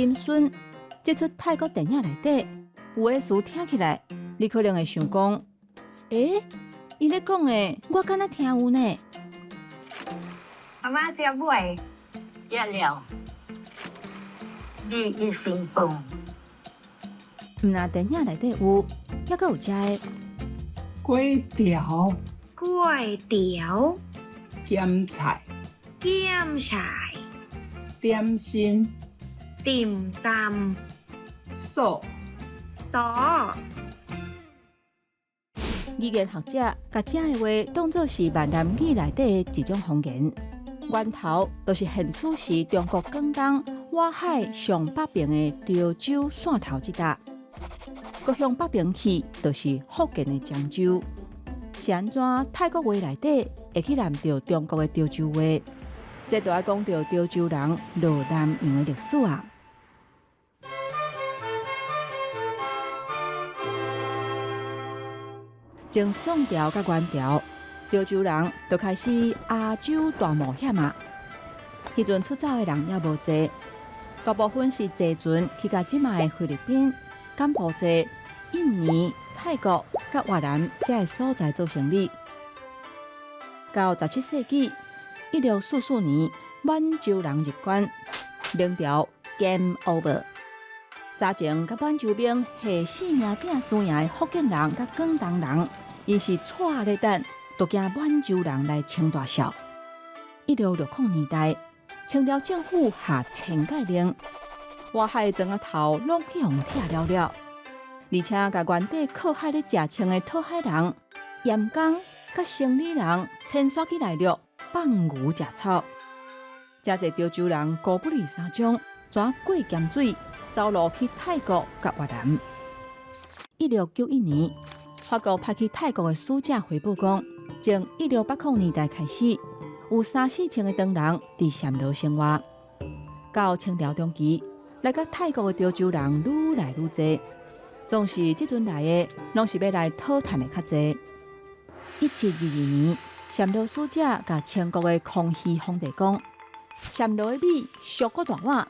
金孫，這齣泰國電影內底有的詞聽起來，你可能會想講：欸，伊咧講的，我敢若聽有呢。阿媽食未？食了。米一心飯。毋若電影內底有，猶閣有遮个。粿條。粿條。鹹菜。鹹菜。點心。點心。鎖。鎖。語言學者共遮的話當做是閩南語內底的一種方言，源頭就是現處時中國廣東倚海上北爿的潮州汕頭這搭，閣向北爿去，就是福建的漳州。是按怎泰國話內底會去連著中國的潮州話？這就愛講著潮州人落南洋的歷史啊！從宋朝佮元朝，潮州人就開始亞洲大冒險啊！彼陣出走的人猶無濟，大部分是坐船去到這馬的菲律賓、柬埔寨、印尼、泰國佮越南這个所在做生理。到17世紀，1644年，滿洲人入關，明朝 Game Over。早前佮滿洲兵下死命拚輸贏的福建人佮廣東人，𪜶是掣咧等，就驚滿洲人來穿大數。1660年代，清朝政府下遷界令，外海的庄仔頭攏去予拆了了，而且共原底靠海咧食穿的討海人、鹽工佮生理人遷徙去內陸放牛食草。誠濟潮州人孤不離山莊，怎過鹹水走路去泰國佮越南。1691年，法國派去泰國的使者回報講，從1680年代開始，有三四千个唐人佇暹羅生活。到清朝中期，來到泰國的潮州人愈來愈濟，總是這陣來的，攏是欲來討趁的較濟。1722年，暹羅使者共清國的康熙皇帝講，暹羅的米俗閣大碗，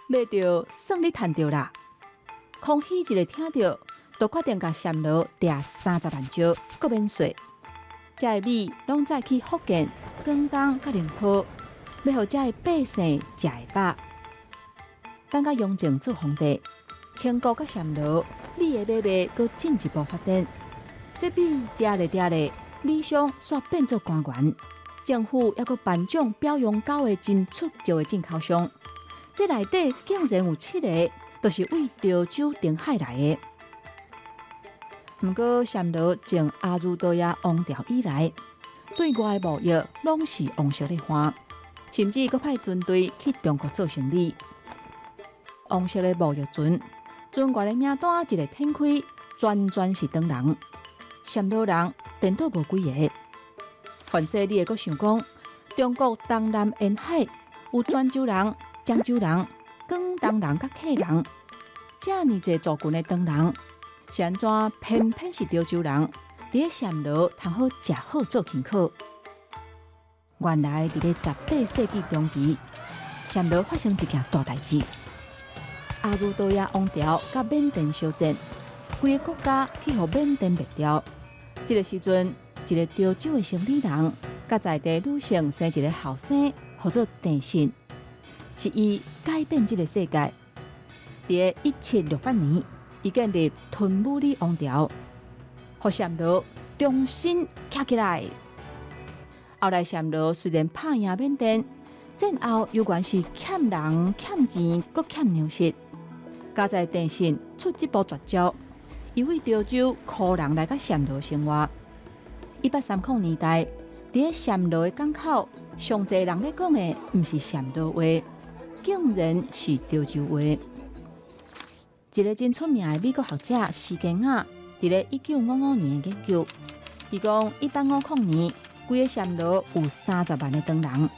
買著算你趁著啦。康熙一个聽著，就決定共暹羅訂30萬石，閣免稅。這个米攏載去福建、廣東佮寧波，欲予遮的百姓食會飽。等到雍正做皇帝，清國佮暹羅米的買賣閣進一步發展。這米訂咧訂咧，米商煞變做官員，政府猶閣頒獎表揚九个真出格的進口商。這內底竟然有七个都是為潮州澄海來的。毋過暹羅從阿豺多耶王朝以來，對外貿易攏是王室咧看，甚至閣派船隊去中國做生理。王室的貿易船，船員的名單一个展開，全全是唐人、暹羅人，顛倒無幾个。凡勢你會閣想講，中國東南沿海有泉州人、漳州人、廣東人佮客人，遮爾濟族群的唐人，是按怎偏偏是潮州人佇咧暹羅通好食好做輕巧？原來佇咧18世紀中期，暹羅發生一件大代誌，阿豺多耶王朝佮緬甸相戰，規个國家去予緬甸滅掉。這个時陣，一个潮州的生理人，佮在地女性生一个後生，號做鄭信，是伊改變這个世界。佇咧1768年，伊建立吞武里王朝，予暹羅重新徛起來。後來暹羅雖然拍贏緬甸，戰後猶原是欠人欠錢，閣欠糧食。佳哉鄭信出這步絕招，伊為潮州箍人來佮暹羅生活。1830年代，佇咧暹羅的港口，上濟人咧講的毋是暹羅話，竟然是潮州話。一个真出名的美國學者斯金亞，佇咧1955年的研究，伊講1850年，規个暹羅有30萬个唐人，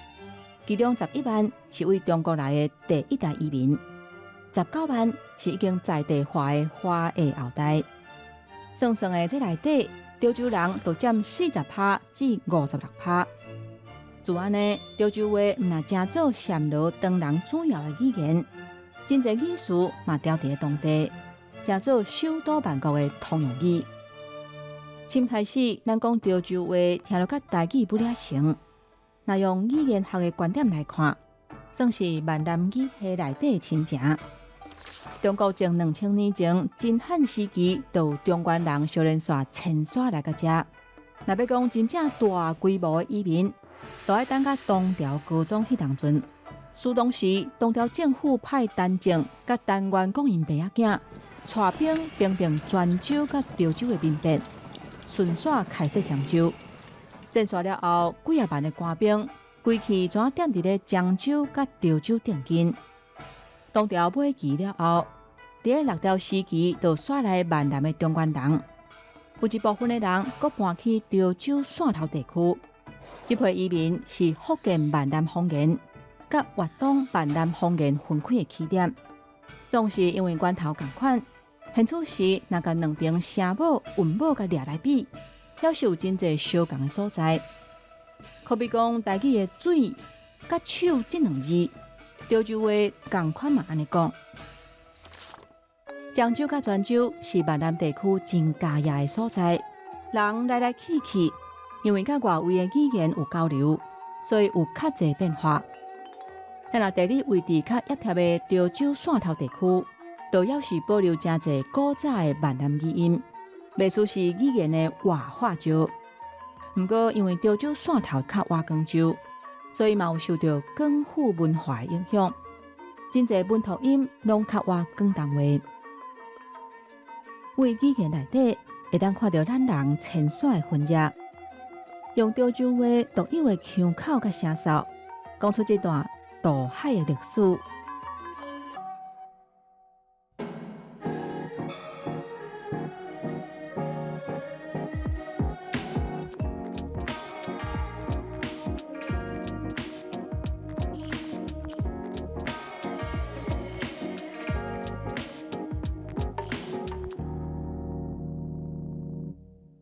其中11萬是為中國來的第一代移民，19萬是已經在地化的華裔後代。算算的這內底，潮州人就佔40趴至56趴。就按呢，潮州話毋若成做暹羅唐人主要的語言，真濟語詞嘛牢佇咧當地，成做首都曼谷的通用語。先開始，咱講潮州話聽落佮台語不兩成。若用語言學的觀點來看，算是閩南語系內底的親情。中國前2000年前，秦漢時期，就有中原人相連紲遷徙來到遮。若欲講真正大規模的移民，就愛等到唐朝高宗彼當陣。事當時，唐朝政府派陳政佮陳元光𪜶爸仔囝，帶兵平定泉州佮潮州的民變，順紲開設漳州。戰煞了後，幾仔萬的官兵，規氣全踮佇咧漳州佮潮州定根。唐朝尾期了後，佇咧六朝時期，就徙來閩南的中原人，有一部分的人閣搬去潮州汕頭地區。這批移民是福建閩南方言佮粵東閩南方言分開的起點。總是因為源頭仝款，現此時若共兩爿聲母、韻母共掠來比，猶是有真濟相仝的所在。可比講台語的水佮手這兩字，潮州話仝款嘛按呢講。漳州佮泉州是閩南地區真嘉業的所在，人來來去去，因為佮外圍的語言有交流，所以有較濟變化。但若地理位置較翕貼的潮州汕頭地區，就猶是保留誠濟古早的閩南語音，袂輸是語言的活化石。毋過因為潮州汕頭較倚廣州，所以嘛有受著廣府文化的影響，真濟本土音攏較倚廣東話。為語言內底，會當看著咱人遷徙的痕跡，用潮州話獨有的腔口佮聲調，講出這段渡海的歷史。